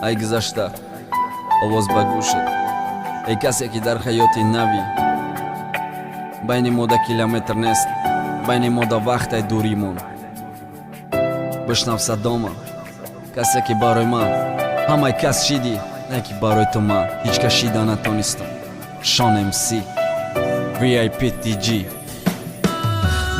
Ай гузашта, овоз ба гӯшат, эй касе, ки дар ҳаёти навӣ. Байни мо да километр нест, байни мо да вақтай дуримон. Бишнав садома, касе, ки барои ман ҳамаи кас шидӣ, не ки барои ту ман ҳеҷ кас шида натонистам. Шон МС, VIP TG.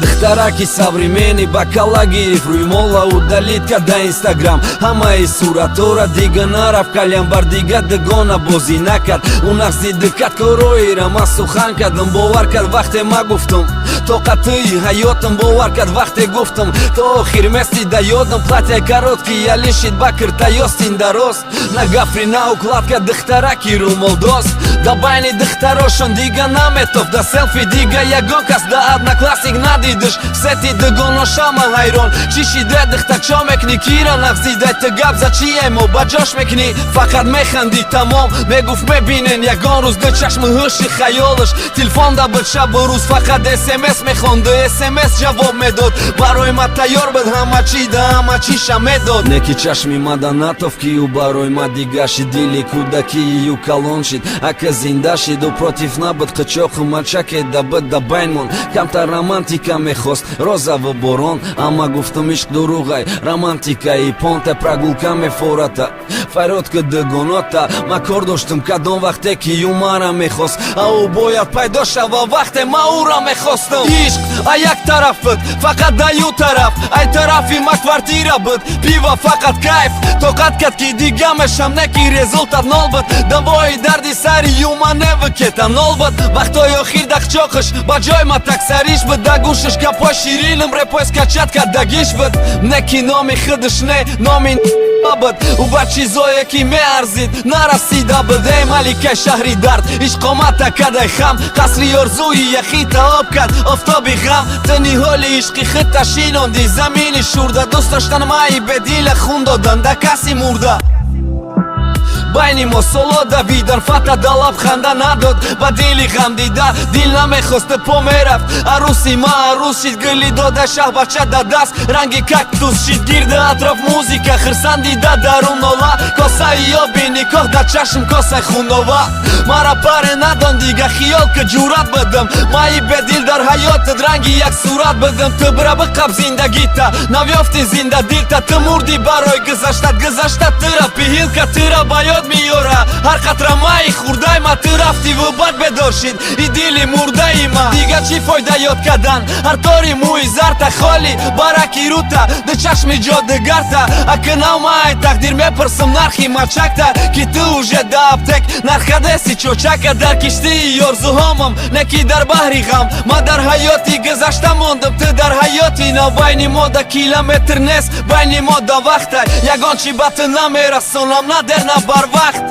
Духтараки современный ба калла гирифт рӯймола, удалить карда Инстаграм ҳамаи суратора. Дига нарафт кальян бар, дига дугона бозӣ накард. Ӯ нағзи дикат короира ман сухан кардам, бовар кард, вақте ма гуфтам тоқатии ҳаётам. Бовар кард, вақте гуфтам то охир мести да ёдам. Платья короткий ялишид ба киртаёстин дароз, на гафри, на укладка, духтараки рӯмолдоз. Да байни духтарошон дига наметофт, да селфи дига ягон кас да Одноклассник надидиш. Сети дугоношама ҳайрон, чӣ шиде, духтарчо мекунӣ, кира нағзидай? Ту гап за чиемо ба ҷош мекунӣ, фақат механдӣ, тамом. Мегуфт, мебинен ягон рӯз ду чашми ҳуши хаёлаш. Телефон да буд шабу рӯз, фақат СМС мехонду СМС ҷавоб медод. Барои ма тайёр буд ҳама чӣ, да ҳама чиша медод. Не ки чашми мада натофт, ки ӯ барои ма дига шид. Дили кӯдакии ӯ калон шид, ака зинда шид. Ӯ против набуд, қичоқу мачаке да буд да байнмон. Камтар романтика мехост, розаву борон. Амма гуфтум, ишқ дурӯғай, романтикаи понта. Прогулка мефората, фарёд ки дугонота. Ма кор доштум кадом вақте, ки ӯ мара мехост, а ӯ бояд пайдо шава вақте ма ӯра мехостам. Ишқ а як тараф буд, фақат да ю тараф, ай тарафи ма квартира буд, пиво, фақат кайф. Тоқат кард, ки дига мешам, не ки результат нол буд. Давои дарди сари юма неву кетанол буд. Вақтҳои охир дахчоқиш ба ҷои ма таксариш буд. Да гӯшиш гапҳои ширинам репой скачать кардагиш буд. Не ки номи худаш, не номи буд, ӯ ба чизое, ки меарзид, нарасида буд. Эй маликаи шаҳри дард, ишқомата кадай хам, қасри орзуи яхита об кард офтоби ғам. Ту ниҳоли ишқи худта шинонди замини шурда. Дӯст доштан майи бедила, хун додан да каси мурда. Байни мо соло давидан, фата да лаб ханда надод. Ба дили ғам дида дил намехост, по мерафт. Арӯси ма арӯс шид, гули дода шаҳбача да даст, ранги кактус шид. Гирди атроф музика, хирсан дида дарун нола, косаи оби никоҳ да чашм, косаи хунова. Мара паре надон дига, хиёл ки ҷурат бидам. Майи бедил дар ҳаётат ранги як сурат бидам. Ту бира биқаб зиндагита, навёфти зинда дилта. Ту мурдӣ барои гузаштат, гузашта тыра пиҳилка, тыра ба ёд меёра ҳар қатра майи хурдай ма. Ту рафтиву бад бедор шид и дили мурдаи ма. Дига чӣ фойда ёд кардан? Ҳар тори мӯи зарта, холи бараки рута, ду чашми ҷодугарта. Акнав ма ай тақдир мепурсам нархи мачакта, ки ту уже да аптек нархадеси чочака. Дар киштии орзуҳомам, не ки дар баҳри ғам. Ма дар ҳаёти гузашта мондам, ту дар ҳаёти нав. Байни мо да километр нест, байни мо да вақта. Ягон чӣ ба ту намерасонам, на дер, на барвақт.